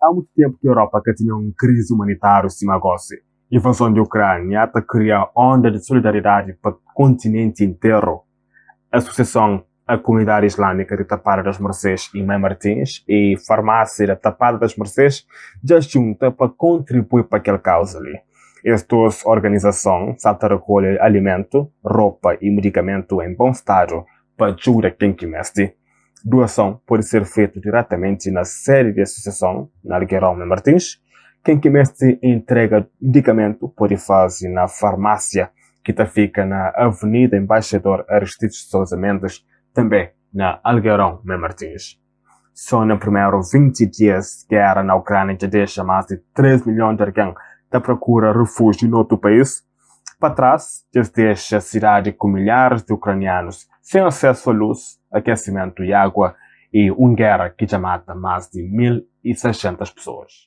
Há mutu ténpu ki Europa ka tinha un krizi umanitáriu sima gósi. Invazon di Ukránia ta kria onda di solidariedadi pa kontinenti interu. Asosiason a Comunidade Islâmica de Tapada das Mercês y Mãe Martins y Farmásia da Tapada das Mercês dja xunta pa kontribui pa kel kauza li. Es dos organizason sa ta rekolhe alimentu, ropa y medikamentu en bon stadu pa djuda ken ki meste. Duason pode ser fetu diretamenti na sedi di asosiason na Algueirão Mãe Martins. Ken ki meste entrega medikamentu pode faze na farmásia ki ta fika na Avenida Embaixador Aristides de Sousa Mendes, tanbê na Algueirão Mãe Martins. Só na primeru 20 dias, géra na Ukránia dja dexa más di 3 milhon di algen ta prokura refújiu na otu país. Pa trás, dja es dexa sidadi ku milharis di ukranianus sen asesu a lus, akesimentu i agua, i un géra ki dja mata más di 1,600 pesoas.